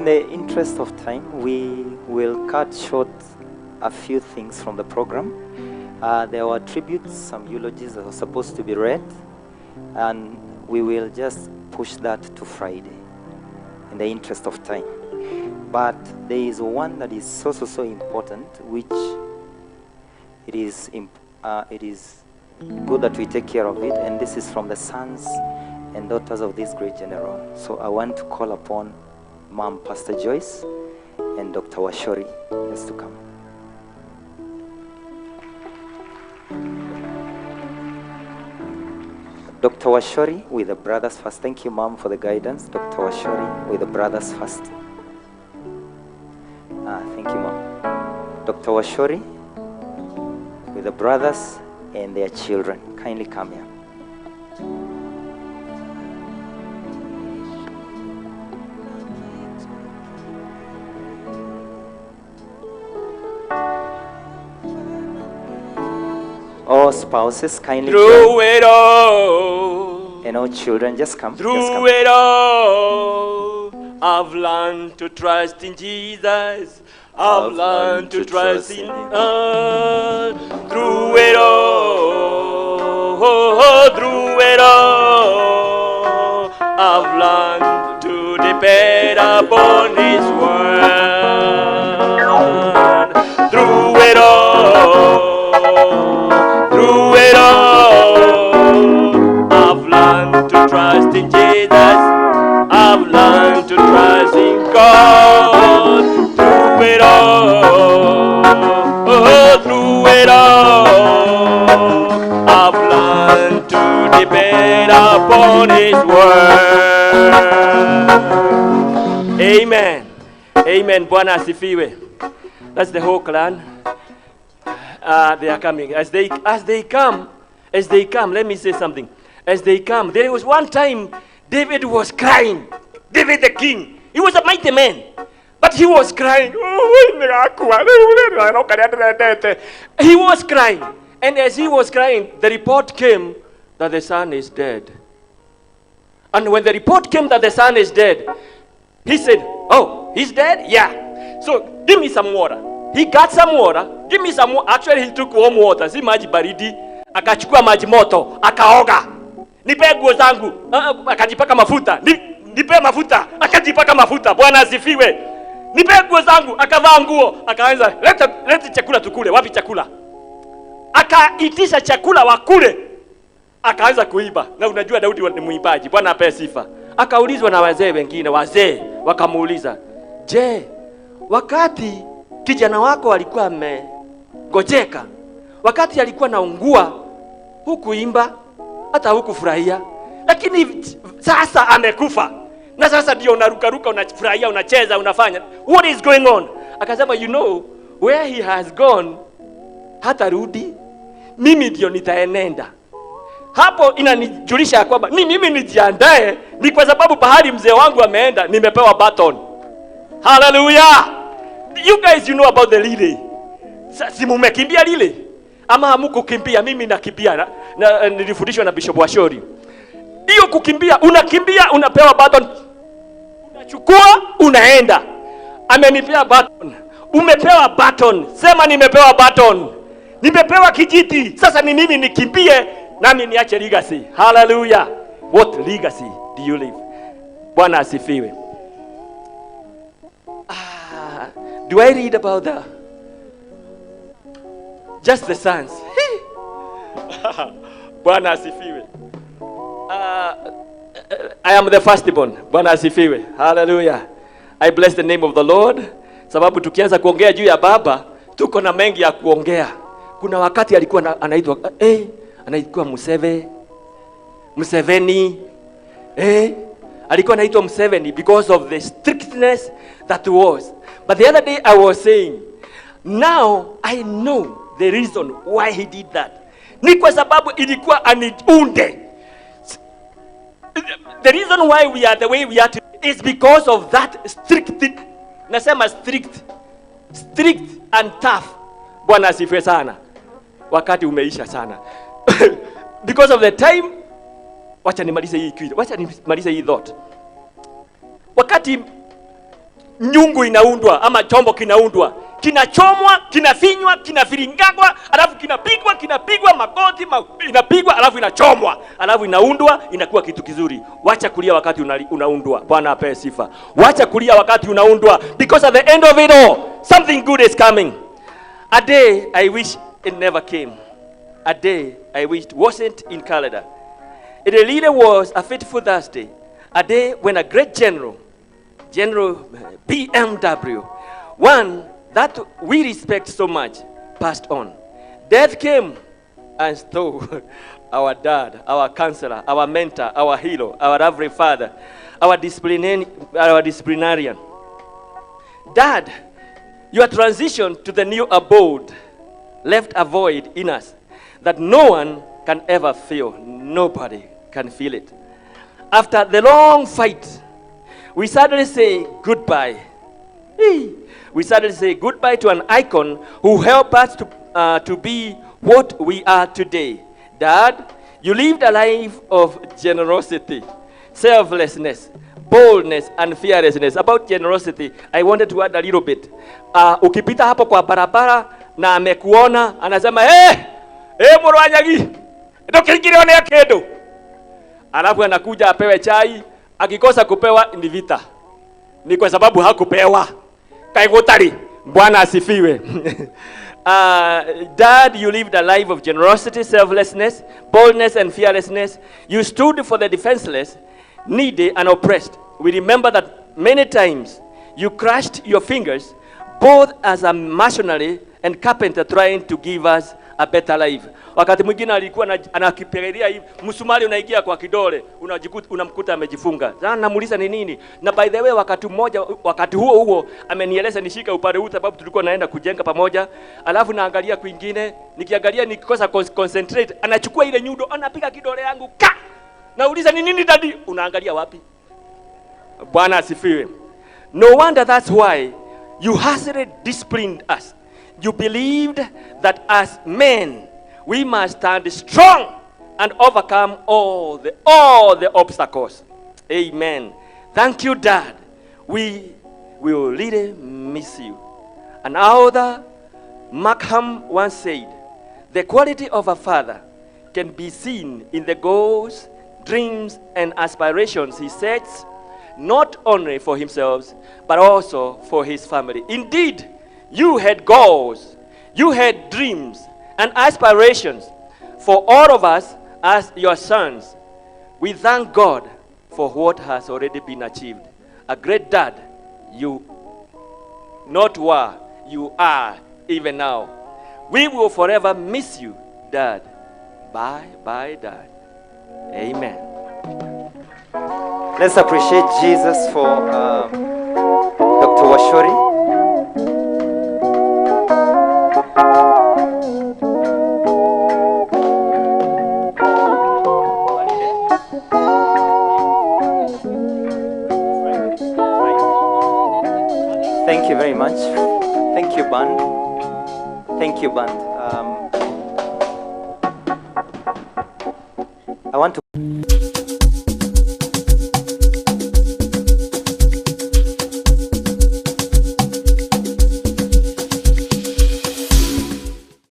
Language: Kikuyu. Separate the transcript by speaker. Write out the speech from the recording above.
Speaker 1: the interest of time, we will cut short a few things from the program. There were tributes, some eulogies that were supposed to be read, and we will just push that to Friday in the interest of time. But there is one that is so, so, so important, which it is good that we take care of it, and this is from the sons and daughters of this great general. So I want to call upon Mom Pastor Joyce and Dr. Washori just to come. Dr. Washori with the brothers first. Thank you, Mom, for the guidance. Dr. Washori with the brothers first. Thank you, Mom. Dr. Washori with the brothers and their children. Kindly come here. All spouses, kindly
Speaker 2: through it all,
Speaker 1: and all children, just come.
Speaker 2: Through
Speaker 1: just come.
Speaker 2: It all, I've learned to trust in Jesus. I've learned to trust in God. Through it all, through it all, I've learned to depend upon His word. Through it all. Through it all, I've learned to trust in Jesus. I've learned to trust in God. Through it all, through it all, I've learned to depend upon His word. Amen. Amen. Bwana asifiwe. That's the whole clan. They are coming. As they come, let me say something. As they come, there was one time David was crying. David the king. He was a mighty man. But he was crying. He was crying. And as he was crying, the report came that the son is dead. And when the report came that the son is dead, he said, oh, he's dead? Yeah. So give me some water. He got some water. Give me some water. Actually, he took warm water. Si maji baridi. Akachukua maji moto. Akaoga. Nipe nguo zangu. Akajipaka mafuta. Nipe mafuta. Akajipaka mafuta. Bwana asifiwe. Nipe nguo zangu. Akavaa nguo. Akaanza, leta chakula tukule. Wapi chakula? Akaitisha chakula wakule. Akaanza kuiba. Na unajua Daudi ni muimbaji. Bwana apewe sifa. Akaulizwa na wazee wengine. Wazee wakamuuliza, je, wakati kijana wako alikuwa amegojeka, wakati alikuwa naungua, hukuimba, hata hukufurahia, lakini sasa amekufa, na sasa ndio unarukaruka, unafurahia, unacheza, unafanya, what is going on? Akasema, you know where he has gone, hatarudi, mimi ndio nitaenenda. Hapo inanijulisha kwamba ni mimi nijiandae, ni kwa sababu pahali mzee wangu ameenda, nimepewa baton. Hallelujah! You guys, you know about the relay. Si mumekimbia relay? Ama hamkukimbia? Mimi nakimbia. Na nilifundishwa na Bishop Washori. Hiyo kukimbia, unakimbia, unapewa baton. Unachukua, unaenda. Amenipea baton. Umepewa baton. Sema nimepewa baton. Nimepewa kijiti. Sasa ni mimi nikimbie, nami niache legacy. Hallelujah. What legacy do you leave? Bwana asifiwe. Do I read about the just the sons? Bwana asifiwe. I am the firstborn. Bwana asifiwe. Hallelujah. I bless the name of the Lord. Sababu tukianza kuongea juu ya baba, tuko na mengi ya kuongea. Kuna wakati alikuwa anaitwa anaitwa Museveni. Alikuwa anaitwa Museveni because of the strictness that was. But the other day I was saying, now I know the reason why he did that. Ni kwa sababu ilikuwa aniunde. The reason why we are the way we are today is because of that strict, nasema strict and tough. Bwana asifiwe sana. Wakati umeisha sana. Because of the time, wacha nimalize hii kitu. Wacha nimalize hii thought. Wakati Nyungu inaundwa ama chombo kinaundwa, kinachomwa, kinafinywa, kinafiringagwa, alafu kinapigwa, kinapigwa magoti inapigwa, alafu inachomwa, alafu inaundwa, inakuwa kitu kizuri. Wacha kulia wakati unaundwa. Bwana apewe sifa. Wacha kulia wakati unaundwa, because at the end of it all something good is coming. A day I wish it never came. A day I wished wasn't in calendar. It really was a fateful Thursday, a day when a great general, General BMW, one that we respect so much, passed on. Death came and stole our dad, our counselor, our mentor, our hero, our lovely father, our disciplinarian. Dad, your transition to the new abode left a void in us that no one can ever fill. Nobody can fill it. After the long fight, we suddenly say goodbye. Hey. We suddenly say goodbye to an icon who helped us to be what we are today. Dad, you lived a life of generosity, selflessness, boldness, and fearlessness. About generosity, I wanted to add a little bit. Ukipita hapo kwa barabara na amekuona, anasema, "Hey, hey, Mũrwanyagi, ndũkĩingĩre one kĩndũ." Alafu anakuja apewe chai, akikosa kupewa ni vita. Ni kwa sababu hakupewa. Kaigutari. Bwana asifiwe. Dad, you lived a life of generosity, selflessness, boldness, and fearlessness. You stood for the defenseless, needy, and oppressed. We remember that many times you crushed your fingers, both as a missionary and carpenter trying to give us a better life. Wakati mwingine alikuwa anakipigilia hivi, msumari unaingia kwa kidole, unajikuta unamkuta amejifunga. Sasa namuuliza ni nini? Na by the way, wakati mmoja, wakati huo huo amenieleza nishike upande huu sababu tulikuwa naenda kujenga pamoja. Alafu naangalia kwingine, nikiangalia nikikosa concentrate, anachukua ile nyundo, anapiga kidole yangu ka. Nauliza ni nini, daddy? Unaangalia wapi? Bwana asifiwe. No wonder that's why you harshly disciplined us. You believed that as men we must stand strong and overcome all the obstacles. Amen. Thank you, Dad. We will really miss you. An author, Markham, once said, "The quality of a father can be seen in the goals, dreams, and aspirations he sets, not only for himself, but also for his family." Indeed, you had goals, you had dreams and aspirations for all of us as your sons. We thank God for what has already been achieved. A great dad, you not were, you are even now. We will forever miss you, Dad. Bye bye, Dad. Amen.
Speaker 1: Let's appreciate Jesus for Dr. Washori. Thank you very much. Thank you, band. Thank you, band. I want to